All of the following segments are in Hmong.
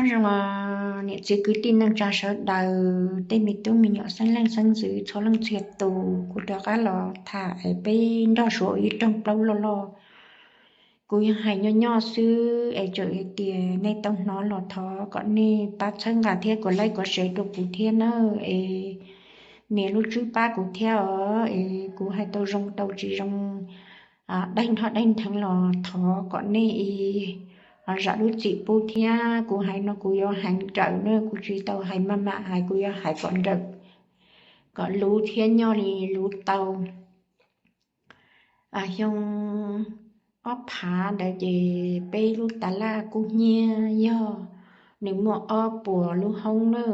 Nyob zoo os niam txiv kwv tij neej tsa sawv daws, tej me tub me nyuam xeeb leej xeeb ntxwv txhua leej txhia tus, kuv rov qab los tham es peb nrog suav ua ib rooj plaub loj loj. Kuv yog hais nyob nyob xwb es txawm hais tias nej tau hnov los thov kom nej pab txhawb nqa thiab kom like kom share rau kuv thiab nawb es nias lub tswb pab kuv thiab os es kuv hais tau zoo tau tsis zoo, daig nrho daig ntheev los thov kom nej zam lub txim pub thiab. Kuv hais no kuv yuav hais nrawm na, kuv tsis tau hais maj mam hais, kuv yuav hais kom nrawm kom luv thiab nyob li luv tau. Xyoo ob phav ntawd ces peb lub tas laj kub hnyiab yog nws muaj ob puas lub hoob na.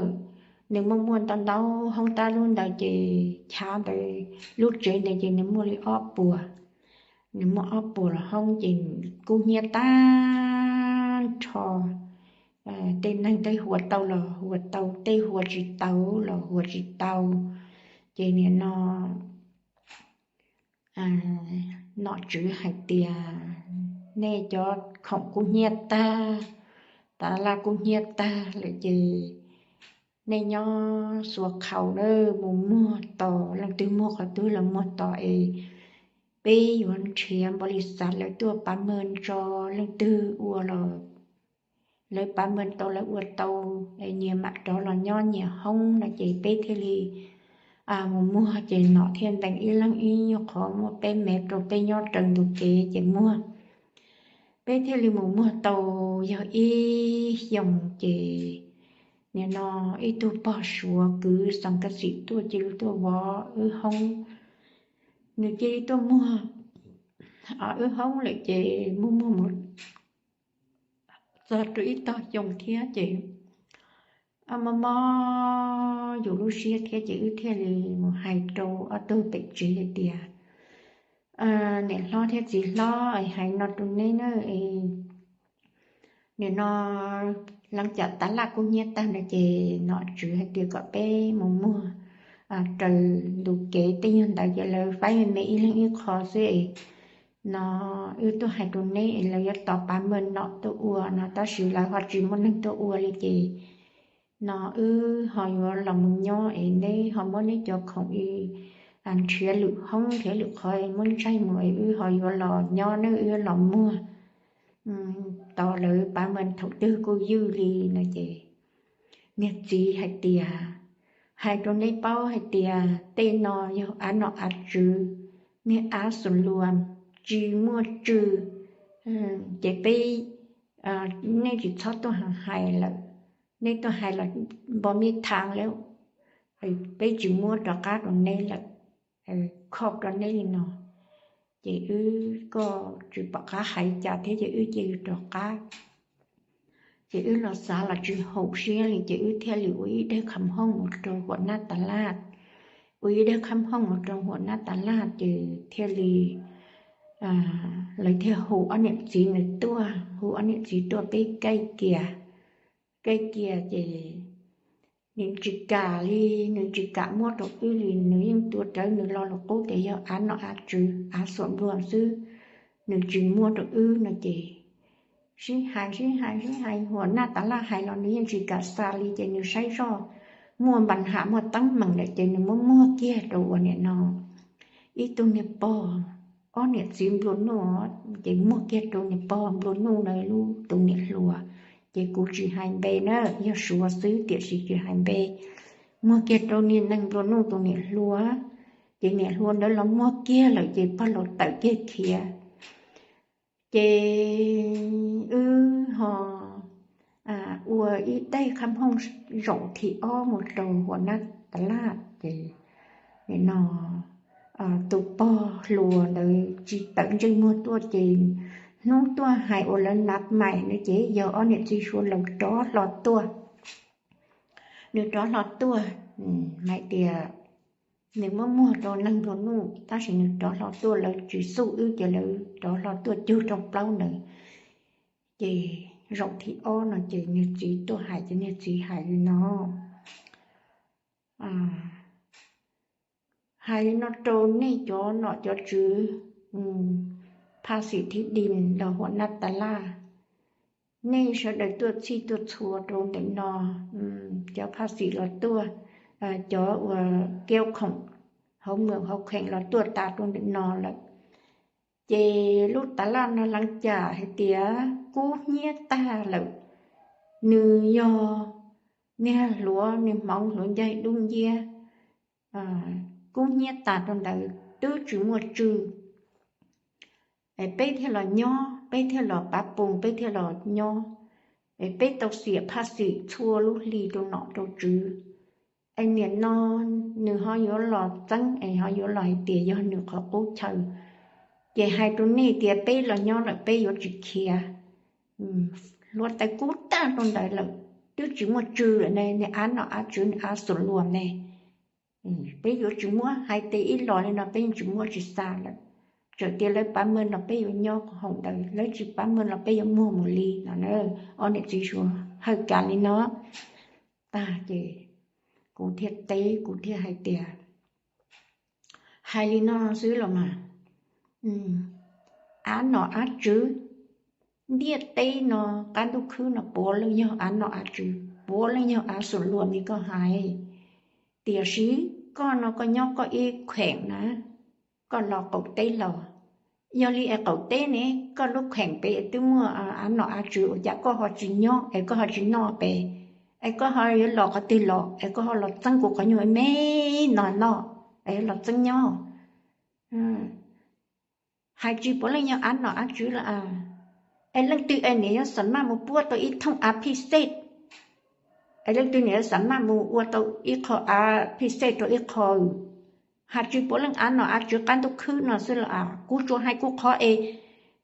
Nws muaj muaj ntau ntau hoob, tab lub ntawd ces chav ntawd, lub tsev ntawd ces nws muaj li ob puas, nws muaj ob puas los hoob ces kub hnyiab tag nrho. Tej neeg tej huas tau los huas tau, tej huas tsis tau los huas tsis tau. Ces nim no nom tswv hais tias nej cov khoom kub hnyiab tag, tas laj kub hnyiab tag lawm ces nej nyob xuas khau na, mus muag tos, leej twg muag qhov twg los muag tos es peb yuav nrhiav npaum li xav lawv tuaj pav mawg tso. Leej twg ua los lawv pav mawg tau, lawv ua tau es nyias mam rov los nyob nyias hoob no ces peb thiaj li mus muag ces nom thiaj ntees ib leeg ib nyuag qhov, muaj peb mev rau peb nyob raws ntug kev ces muag, peb thiaj li mus muag tau yog ib xyoos ces nim no ib tug pog Suav kwv xeem Kab Xim tuaj cia li tuaj vov wb hoob. Nws cia li tuaj muag wb hoob lawm ces muag muag mus txog rau ib tog xyoo thiab ces mob mob yus lub siab thiab ces wb thiaj li mus hais rau ob tug pem tsev hais tias niam hlob thiab txiv hlob, hais no rau neb na, nim no leej cam tas laj kub hnyiab tag no ces nom tswv hais tias kom peb mus muag raws ntug kev, tej nyuag ntawd ces lawv faib me me ib leeg ib qho xwb es no wb tuaj hais rau neb es lawv yuav tos pav mawg nom tuaj ua no tab sis lawv ho tsis muaj neeg tuaj ua li ces no wb ho yuav los mus nyob es neb ho muab neb cov khoom nrhiav lwm hoob nrhiav lwm qhov muab ntsaig mus es wb ho yuav los nyob na, wb yuav los muag tos lawv pav mawg thaum twg kuj ywj li no ces niag txiv hais tias, hais rau neb paub hais tias tej no yog av nom av tswv, niag av xum luas tsis muaj tswv, ces peb, nej tsis txhob tuaj hais lawm, nej tuaj hais los npo mib thav lawm, peb tsis muab rov qab rau neb lawm, khoj rau neb li no ces wb, koj tsis pom qab hais cas thiab ces wb cia li rov qab. Ces wb los xav los tsis haum siab li ces wb thiaj li ua ib daim kham hooj mus rau huam nab tas laj, ua ib daim kham hooj mus rau huam nab tas laj ces thiaj li, lawv thiaj hu ob niam txiv nws tuaj, hu ob niam txiv tuaj peb kaij kias, kaij kias ces nws tsis kam li, nws tsis kam muab rau wb li, nws yeej tuav rawv nws lo lus qub tias yog av nom av tswv av xuam nplua xwb, nws tsis muab rau wb no ces sib hais sib hais sib hais, huam nab tas laj hais los nws yeej tsis kam xa li ces nws saib zoj muaj npa ham muaj teeb meem lawm ces nws muab muag kiag rau uas nim no ib tug niag pog, ob niam txiv nplua nuj ces muag kiag rau niag pog nplua nuj na lub tus niam hluas, ces kuv tsis hais npe na, yog Suav xwb tiam sis tsis hais npe. Muag kiag rau niag neeg nplua nuj tus niam hluas, ces niam hluas ntawd los muag kiag lawm ces pog laus tawm kiag khiav. Ces wb ho ua ib daim khab hooj zaum thib ob mus rau huam nab tas laj ces nim no tus pog hluas ntawd tsis tawm ntsej muag tuaj ces hnub tuaj hais ua lawv nav maim no ces yog ob niam txiv Suav laus rov hlo tuaj. Nws rov hlo tuaj, hais tias nws muab muag rau neeg nplua nuj tab sis nws rov hlo tuaj, lawv tsis xuj wb ces lawv rov hlo tuaj cug rau plaub ntawd. Ces zaum thib ob no ces niag txiv tuaj hais ces niag txiv hais li no, hais li no rau nej cov nom cov tswv, phaj xim thib dis los huam nab tas laj, nej sawv daws tuaj txhij tuaj txhua rau ntawm no, cov phaj xim los tuaj, cov uas keo khoom hauv mwm hauv kheem los tuaj tas rau ntawm no lawm. Ces lub tas laj no lees cas hais tias kub hnyiab tag lawm, nws yog niag hluav nws hmoov hluav ncaig dub nciab, kub hnyiab tas rau ntawd twb tsis muaj tswv. Es peb thiaj los nyob, peb thiaj los pav pus, peb thiaj los nyob, es peb tau xiam phaj xim txhua lub hli rau nom rau tswv. Es nim no nws ho yuav los txeeb es ho yuav los hais tias yog nws qhov qub chaw. Ces hais rau nej tias peb los nyob lawm peb yuav tsis khiav. Hluav taws kub tag rau ntawd lawm, twb tsis muaj tswv lawm ne, nws av nom av tswv nws av xum luam ne. Peb yuav tsis muab hais tias ib los li no peb yeej tsis muab tsis xa lawm. Txawm tias lawv pav maj los peb yuav nyob hoom ntawd, lawv tsis pav maj los peb yuav muag mus li no. Ob niam txiv suav hawj kas li no tag ces kuv thiaj teb, kuv thiaj hais tias, hais li no xwb los mas, av nom av tswv ntiaj teb no, qab ntuj khwb no puav leej yog av nom av tswv, puav leej yog av xum luam li koj hais. Tiam sis koj no koj nyob koj ib kheem na, koj los qaum teb los, yog li es qaum teb ne, koj lub kheem pem twb muaj av nom av tswv, ua cas koj ho tsis nyob es koj ho tsis noj pem, es koj ho yuav los qhov twg los, es koj ho los txeeb kuv qhov nyuag me no noj, es los txeeb nyob. Hais tsis puav leej yog av nom av tswv los, es leej twg es niam yuav xam maj mus puab tau ib thooj av phij xej, es leej twg niam yuav xam maj mus ua tau ib qho av phij xej rau ib qho. Hais tsis puav leej av nom av tswv qab ntuj khwb no xwb los, kuv tsuas hais kuv qhov es,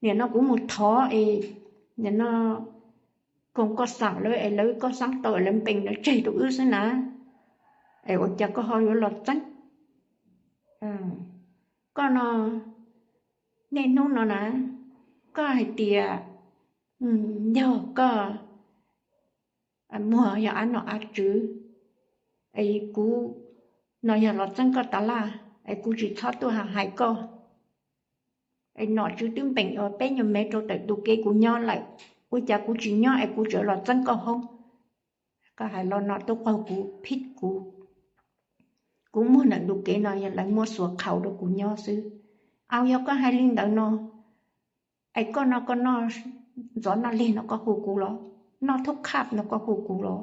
nim no kuv mus thov es, nim no koom koj xaam lawv es lawv koj xaab tau es lawv npees lawv tseg rau wb xwb na. Es ua cas koj ho yuav los txeeb? Koj no, niaj hnub no na, koj hais tias yog koj muag yog av nom av tswv, es kuv no yog los txeeb koj tas laj, es kuv tsis txhob tuaj hais koj. Es nom tswv twb npeem ua peb nyuag mev rau ntawm tus kev kuv nyob lawm, ua cas kuv tsis nyob es kuv tseem los txeeb koj hoob? Koj hais los no twb qaug kuv phij kuv. Kuv muag ntawm tus kev no yog lawv muab xuas qhaus rau kuv nyob xwb. Au, yog koj hais li ntawd no, es koj no koj noj ntxov noj lig no koj hu kuv los? Noj thub khaj no koj hu kuv los?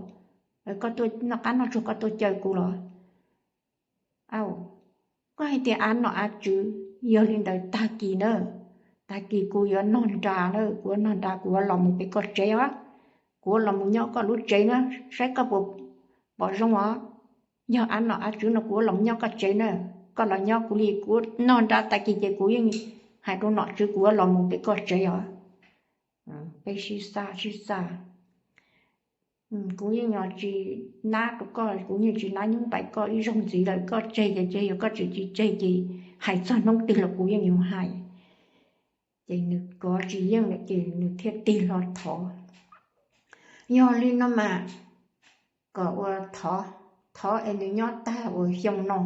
Koj tuaj noj qab noj tsuag koj tuaj caw kuv los? Au, koj hais tias av nom av tswv, yog li ntawd tag kis na, tag kis kuv yuav nog nra na, kuv yuav nog nra kuv yuav los mus pem koj tsev os. Kuv yuav los mus nyob koj lub tsev na, saib koj puas pom zoo os. Yog av nom av tswv no kuv yuav los mus nyob koj tsev na, koj los nyob kuv li, kuv nog nra tag kis ces kuv yeej hais rau nom tswv kuv yuav los mus pem koj tsev os. Peb sib xa sib xa. Kuv yeej tsis nab rau koj, kuv yeej tsis nab nyub npais koj ib zaug ntxiv lawm, koj tseg ces tseg, yog koj tseem tsis tseg ces hais txog hnub twg los kuv yeej yuav hais. Ces nws kov tsis yeej lawm ces nws thiaj tig hlo thov. Yog li no mas kom ua thov, thov es nws nyob tag ua xyoo no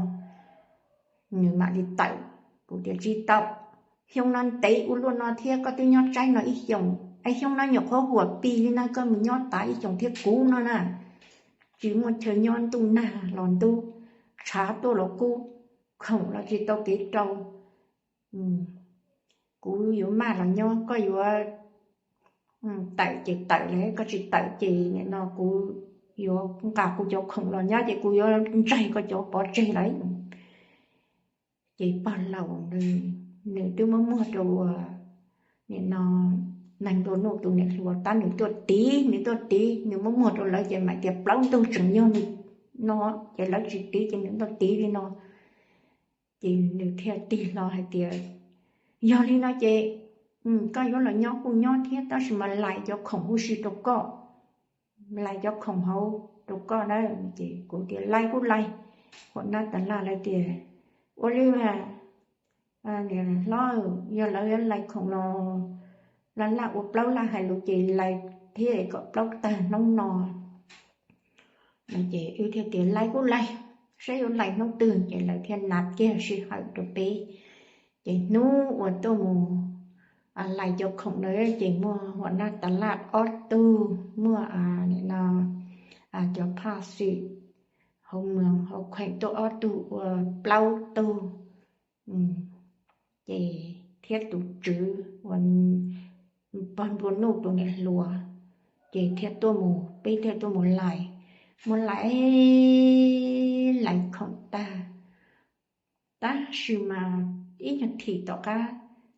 nws mam li tawm. Kuv tias tsis tau, xyoo no ntev ua luaj no thiab koj twb nyob tsaib no ib xyoos, es xyoo no nyuam qhuav huam pis li no koj mus nyob tas ib xyoos thiab kuv no na. Tsis muaj chaw nyob ntuj nag los ntub, tshav tuaj los kub, khoom los tsis tau kev rau. Kuv yuav maj los nyob, koj yuav tawm ces tawm lawm, koj tsis tawm ces nim no kuv yuav nqa kuv cov khoom los nyob ces kuv yuav ntsaig koj cov pov tseg lawm. Ces pog laus nws twb muab muag rau nim no neeg nplua nuj tus niam hluas tab nws tuaj tiv, nws tuaj tiv, nws muab muag rau lawv ces mam tias plaub ntug tseem yog nws no, ces lawv tsis tiv ces nws tuaj tiv li no. Ces nws thiaj tig hlo hais tias, yog li no ces koj yuav los nyob kuj nyob thiab, tab sis mas lais cov khoom huv si rau koj, lais cov khoom hauv rau koj na. Ces kuv tias lais kuj lais. Huam nab tas laj lawv tias, ua li mas niam hlob, yog lawv lais khoom los laj laj ua plaub laj hais lus ces lais thiab kom plaub tag hnub no. Ces wb thiaj tias lais kuj lais, saib yuav lais hnub twg ces lawv thiaj nab kiag sij hawm rau peb. Ces hnub uas tuaj mus lais cov khoom ntawd ces muaj hua nab tas laj ob tug, muaj no cov phaj xwm hauv moos hauv kheem tuaj ob tug ua plaub tug, ces thiab tus tswv uas pog nplua nuj tus niam hluas, ces thiaj tuaj mus, peb thiaj tuaj mus lais, muab lais lais khoom tag. Tab sis mas ib nyuag thim tom qab,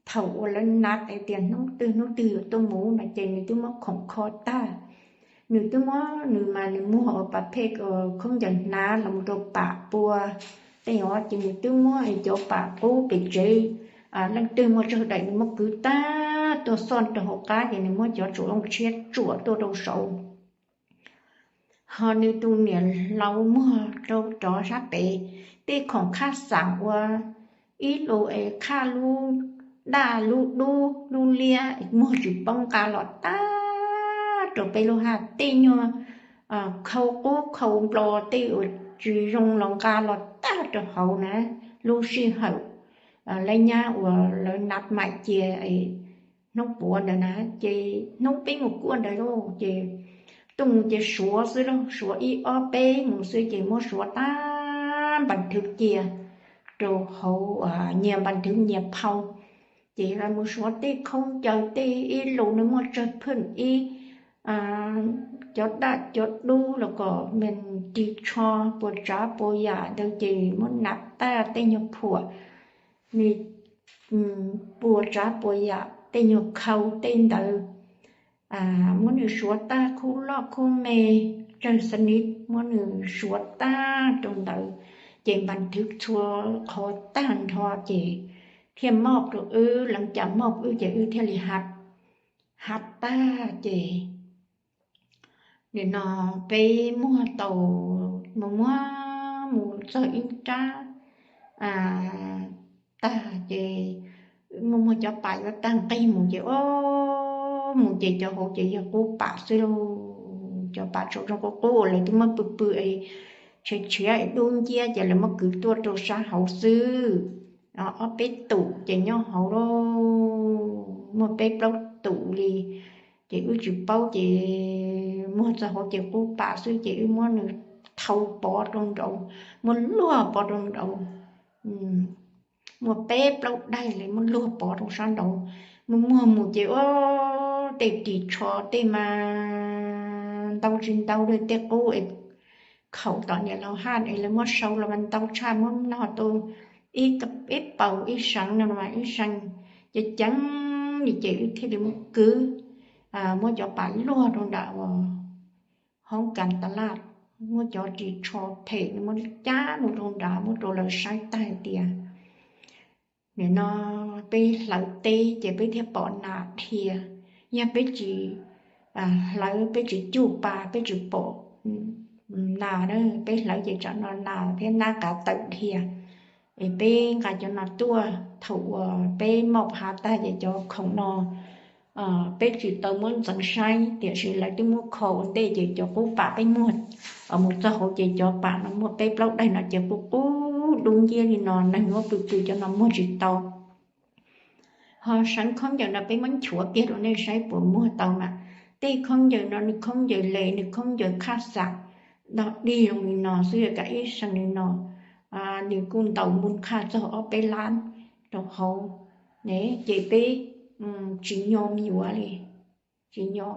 thaum uas lawv nav hais tias hnub twg hnub twg yuav tuaj mus no ces nws twb muab khoom kho tag. Nws twb muab, nws mas nws muag ua pas phej khaub ncaws hnav los mus rau pam pua, tej os ces nws twb muab cov pam qub pem tsev, leej twg muaj tsawg daim nws muab kwv tag tuaj xoj rau hauv qab ces nws muab cov tsuam looj tshiab tsuam tuaj rau saud. Ho nws tus niam laus muag rau rov sab pem tej khoom khaj xaam ua ib lus es khaj lub daj lub dub lub liab muag tsis paub nqa los tag rau peb lub haj, tej nyuag khau qub khau nplo tej uas tsis zoo los nqa los tag rau hauv na. Lub sij hawm lawv nyab uas lawv nav maim cia hnub puav ntawd na, ces hnub peb mus kuaj ntawd lauj ces tuaj mus ces suav xwb lauj, suav ib ob peb mus xwb ces muab suav tag npas thwv cia rau hauv nyias npas thwv nyias phau. Ces los mus suav tej khaub ncaws tej ib lus nws muaj tsawg phwj ib, cov daj cov dub los kom me ris tsho puas tsav puas yam ntawd ces muab nav tag tej nyuag phuam, nws puas tsav puas yam tej nyuag khau tej ntawd, muab nws suav tag khub loj khub me, tsawg xab nib muab nws suav tag rau ntawd, ces npas thwv txhua qhov tag nrho ces thiaj mob rau wb, leej cas mob wb ces wb thiaj li ha, ha tag ces nim no peb muag tau, mus muag mus txog ib nrab tag ces muaj muag cov pam yuav tag nqig mus ces o, mus ces cov hauv ces yog qub pam xwb lauj. Cov pam tsaus zoo qub qub uas lawv twb muab pw pw es tshiav tshiav es dub nciab ces lawv muab kwv tuaj rau sab hauv xwb. Ob peb tus ces nyob hauv lauj, muaj peb plaub tus li. Ces wb tsis paub ces muag txog hauv ces qub pam xwb ces wb muab nws thau pov rau nraud, muab luag pov rau nraud. Muaj peb plaub daim li muab luag pov rau sab nraud. Muaj muag mus ces ua tej ris tsho tej mas ntau tsis ntau li tej qub es khaum tom niam laus haj es lawv muab sau los mas ntau tshaj, muab no tau ib paus ib seev no mas ib seev ceev ceev li ces wb thiaj li muab kwv, muab cov pam luag rau nram uas hoob kas tas laj, muab cov ris tsho phem no muab cab mus rau nrad muab rau lawv saib tag hais tias nim no peb hlawv teb ces peb thiaj pom nas dhia. Yog peb tsis hlawv, peb tsis cuj pas, peb tsis pom nas, peb hlawv ces tsam no nas thiab nab qav tawm dhia. Es peb nqa cov no tuaj, thaum uas peb moj hav tag ces cov khoom no peb tsis tau muab ntxeev saib, tiam sis lawv twb muab kho ua ntej ces cov qub pam peb muag mus txog hauv ces cov pam no muaj peb plaub daim no ces qub qub dub nciab li no, neeg muab pw pw cov no muag tsis tau. Ho seev khaub ncaws no peb muab nchuav kiag rau nej saib puas muag tau mas. Tej khaub ncaws no nws khaub ncaws les, nws khaub ncaws khaj xam, nto dig zoo li no xwb, kav ib seev li no, nws kuj ntaus npu khaj txog ob peb lab rau hauv ne, ces peb tsis nyo me yuav li, tsis nyo.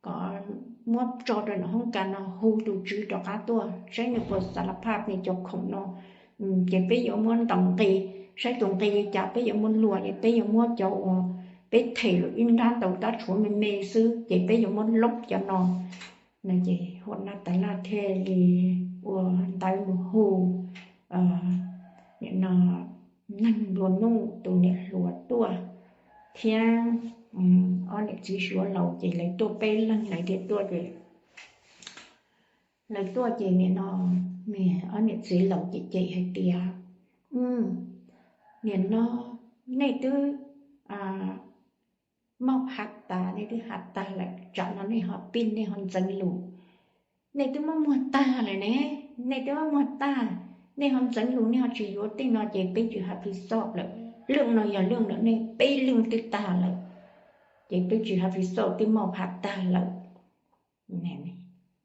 Kom muab tso rau nram hoob kas no, hu tus tswv rov qab tuaj saib nws puas xav la phaj nws cov khoom no. Ces peb yuav muab ntaus nqi, saib tus nqi li cas peb yuav muab luag, es peb yuav muab cov uas peb them lawm ib nrab ntaus tab tshuav me me xwb ces peb yuav muab loob cov no. No ces hua nab tas laj thiaj li ua ntawv mus hu nim no neeg nplua nuj tus niam hluas tuaj thiab ob niam txiv suav laus ces lawv tuaj peb leeg lawv thiaj tuaj ces lawv tuaj ces nim no ob niam txiv laus ces cem hais tias, nim no nej twb moj hav tas, nej twb hav tag lawm, tsam no nej ho pib nej ho ntxeev lus. Nej twb muab muag tag lawm ne, nej twb muab muag tag, nej ho ntxeev lus, nej ho tsis yuav tej no ces peb tsis hav pis xoj lawm. Leej no yog leej ntawm nej peb leej twb tag lawm, ces peb tsis happy xauj twb moj phav tag lawm.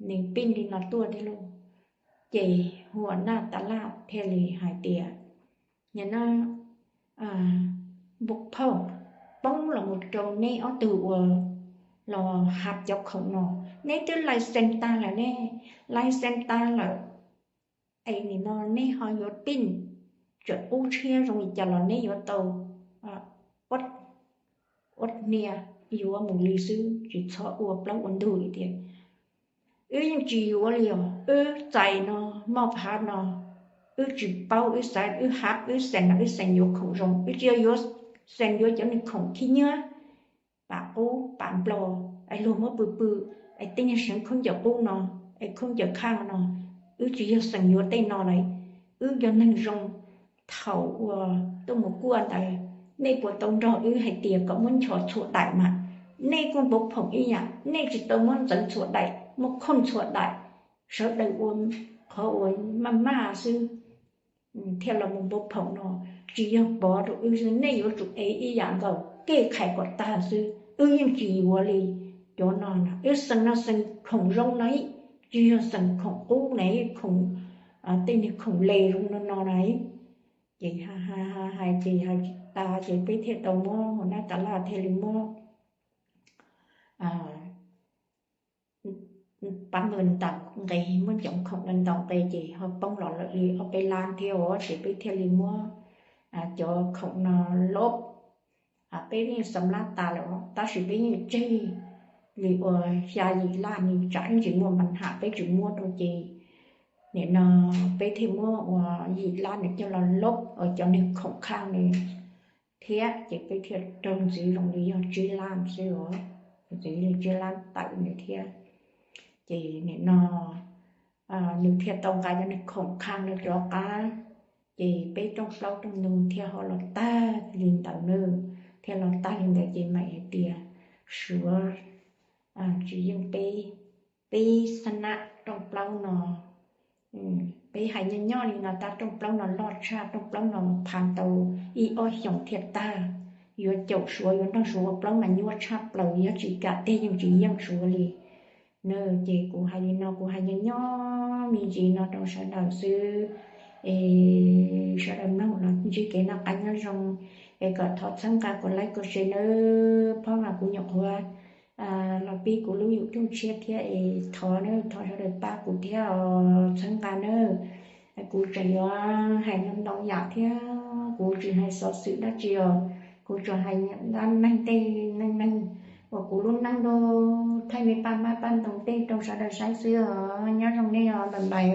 Nws pib li no tuaj thiab lauj. Ces Huas Naj Tas Laj thiaj li hais tias, nim no npau phauj poob los mus rau neb ob tug uas los hab cov khoom no, neb twb license tag lawm ne, license tag lawm es nim no neb ho yuav tij tsam qub tshiab zoo li cas los neb yuav tau ua hnia yuav mus li xwb, tsis txhob ua plaub ua ntug li tias, wb yeej tsis yuav li os, wb txais no, moj phav no, wb tsis paub, wb xav wb hab wb xeem no, wb xeem yuav khoom zoo, wb tsis yog yuav xeem yuav cov niag khoom khib nyiab, pam qub pam nplo, es luag muab pw pw, es tej niag seev khaub ncaws qub no, es khaub ncaws khaj no, wb tsis yog xeem yuav tej no lawm. Wb yog neeg zoo, thaum uas tuaj mus kuaj ntawd, nej puas tau nrog wb hais tias kom muab nchos txhua daim mas? Nej kuj npau phoom ib yam, nej tsis tau muab ntxeev txhua daim, muab khooj txhua daim, sawv daws ua qhov uas maj maj xwb thiaj los mus npau phoom no. Tsis yog pov rau wb xwb, nej yuav tsum ev ib yam nkaus, kev khais kom tag xwb, wb yeej tsis yuav li cov no na. Wb xeem no xeem khoom zoo na, tsis yog xeem khoom qub na, khoom, tej niag khoom le zoo no no na. Ces hais ces hais tas ces peb thiaj tau muab, Huas Naj Tas Laj thiaj li muab pab nws ntaus nqe, muab cov khoom ntaus nqe ces ho poob los lawm li ob peb lab thiab os, ces peb thiaj li muab cov khoom no lob. Peb yeej xam lab tas lawm, tab sis peb yeej tseg li uas xya yim lab, nws tsam ib ntsis muaj npa ham peb tsis muab rau ces nim no peb thiaj muab uas yim lab nws coj los lob cov niag khoom khaj nws thiab, ces peb thiaj raug ntxiv zoo li yog tsib lab xwb os, ntxiv li tsib lab tawm nws thiab. Ces nim no nws thiaj tau nqa cov niag khoom khaj no rov qab, ces peb rooj plaub rooj ntug thiaj ho los tag li ntawd na, thiaj los tag li ntawd ces mam hais tias Suav tsis yeej peb, peb xab nab rooj plaub no. Peb hais nyob nyob li no tab rooj plaub no loj tshaj, rooj plaub no pha tau ib ob xyoos thiaj tag. Yuav caum Suav, yuav nrog Suav ua plaub mas nyuaj tshaj plaws, yog tsis kam tej yeej tsis yeej Suav li. Na, ces kuv hais li no kuv hais nyob nyob me ntsis no rau sawv daws xwb, es sawv daws mloog los ntsib kev noj qab nyob zoo, es kom thov txhawb nqa kuv like kuv share nawb, phab mas kuv nyuam qhuav los pib kuv lub YouTube tshiab thiab es thov nawb, thov sawv daws pab kuv thiab os, txhawb nqa nawb. Kuv tseem yuav hais ntau ntau yam thiab, kuv tsis hais xov xwm dab tsi os, kuv tsuas hais dab neeg tej neej neeg uas kuv lub neej lub thaij me paj mab paj ntoos tej rau sawv daws saib xwb os, nyob zoo nej os, bye bye.